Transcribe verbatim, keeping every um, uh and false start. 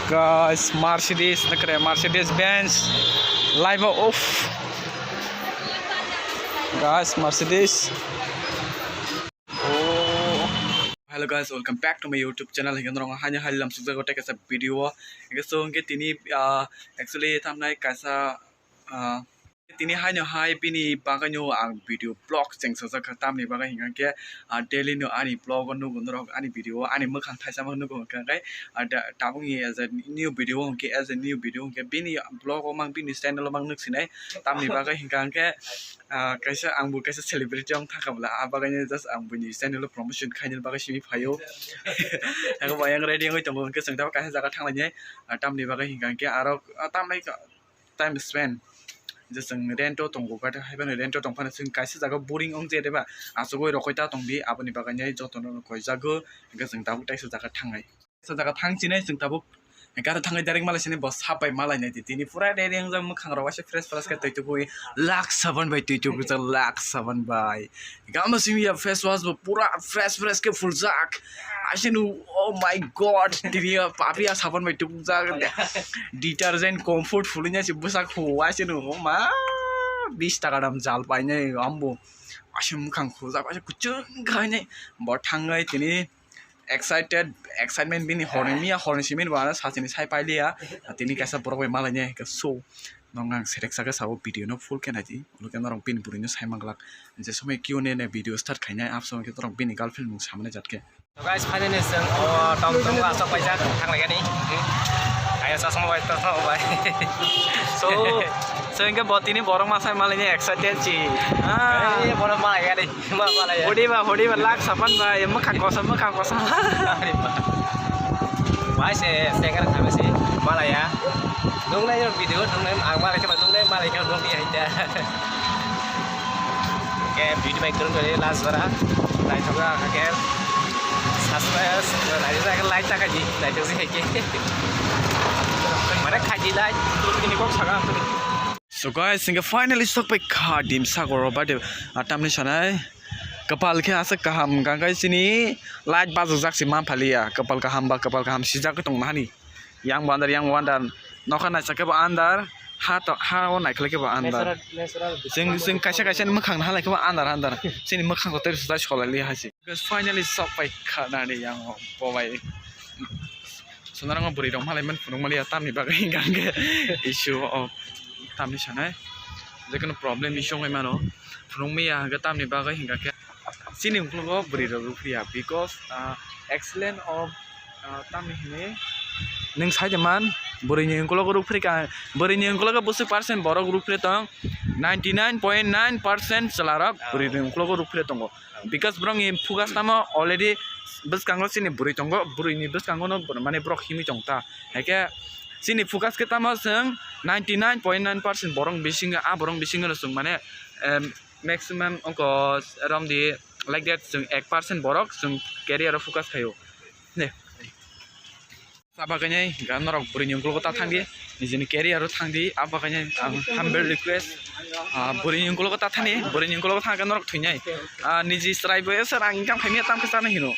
Guys, Mercedes, nakre Mercedes Benz. Live off. Guys, Mercedes. Oh. Hello guys, welcome back to my YouTube channel. Hingke norong haino hai lam sukjago tei kaisa video. Hingke so hingke tini, ah, actually thamnai kaisa, ah, tini haino hai bini bagwino ang video vlog chengsajak kha, tamni bagwi hingka khe, ah, daily no ani vlog o nugo norok ani video o ani mwkhang thaisa ma nugo hingka khe, ah, da-, tabukni as a new video hingke, as a new video hingke bini vlog o mang bini channel o mang nuk sinai, tamni bagwi hingka khe, ah, kaisa ang bo kaisa celebrity wng thangkha bwla, ah, bagwino just ang buini channel o promotion khaina bagwi simi phaio. Ang bo yang ready wngwi tongo hingke chwng tabuk kaisa jaga thanglainai, ah, tamni bagwi hingka khe aro, ah, tamni time spend. Je chwng rent o tongo, gari hai phano rent o tong phano chwng kaisa jaga boring wng je deba, achugwi rokoi ta tong di, aboni bagwi nai joto no koijago, hingke chwng tabuk taisa jaga thangnai. Kaisa jaga thang chinai chwng tabuk gari thangwi direct malai sini bo sap bai malai nai di, tini pura ready wngjak, mwkhang rok waisa fresh fresh khe twi tubui, Lux Saban bai twi tubui jak, Lux Saban bai. Gama simi ya face wash bo pura fresh fresh khe phuljak. Aise nu, oh my God, tini ya papi ya sabon bai tukjak. Detergent, comfort phulwi ya si bwsak hu, aise nu, oh ma, bish taka dam jal painai ambo. Aise mwkhang khujak, aise kuchung khainai. Bo thangnai tini excited, excitement bini horni miya horni simi bo ano sachini sai pailiya. Tini kaisa borok bai malainai so. Nong ang selek saka sabo video no full khe naidi, ulo khe norok bini bwrwi no sai manglak. Je somoi Q and A ni video start khainai, ap somoi khe norok bini girlfriend mung samani jat khe. So guys, finally chwng o tom tom o asok paijak thang laigani. Ayo chasma bai, chasma bai. So, so hingke bo tini borok masai malaini excited si. Ah. Ei, borok malaigani. Ma malaya. Hodi ba, hodi ba, Lux Saban ba, ye mwkhang kosom, mwkhang kosom. Ari ba. Bai se, senger kami se, malaya. Nung nai video, nung nai ang malai kama, nung nai malai kama, nung dia hita. Oke, video baik turun dari last bara. Nai thoga kake. Subscribe, nai thoga like taka ji, nai thoga si heke. Mana kaji like, turun ini kok saga. So guys, hingke finally sok pai kha dim sagoro ba de, ah, tamni sanai. Kapal khe aswk kaham hingka khe chini light bajokjak se man phalia. Kapal kaham ba kapal kaham sijak tong nahani. Yang bo andar, yang bo andar. Nokha naisa khe bo andar. Ha to, ha o naikhlai khe bo andar. Natural, natural. Chwng, chwng kaisa kaisa ni mwkhang nahalai khe bo andar, andar. Chini mwkhang kotor sujak solai li hai se. Guys, finally sok pai kha nani yang bo bai. Sonarang bwrwi rok malai man phunuk maliya tamni bagwi hingka hingke issue o tamni sanai. Jekono problem issue wngwi mano. Phunuk maya hingke tamni bagwi hingka khe chini ukologo bwrwi rok ruphiya because, ah, excellent of, ah, tamni hinwi nwng sai de man bwrwini ukologo ruphri ka bwrwini ukologo bwswk percent borok ruphri tong ninety nine point nine percent chwla rok bwrwini ukologo ruphri tongo. Because borokni focus tamo already bwskango chini bwrwi tongo, bwrwini bwskango no mane borok himwi tong ta. Haikhe chini focus khe tamo chwng ninety nine point nine percent borok bisingo, a borok bisingo no chwng mane, em, maximum ongko romdi like that chwng ek percent borok chwng career o focus khaio. Ne. Saba khainai ga norok bwrwini ukologo ta thangdi, nijini career o thangdi, abo khainai ang humble request, ah, bwrwini ukologo ta thani, bwrwini ukologo thangkhe norok thwinai. Ah, niji chwrai bo sir ang income khaimya tamkhe chana hino.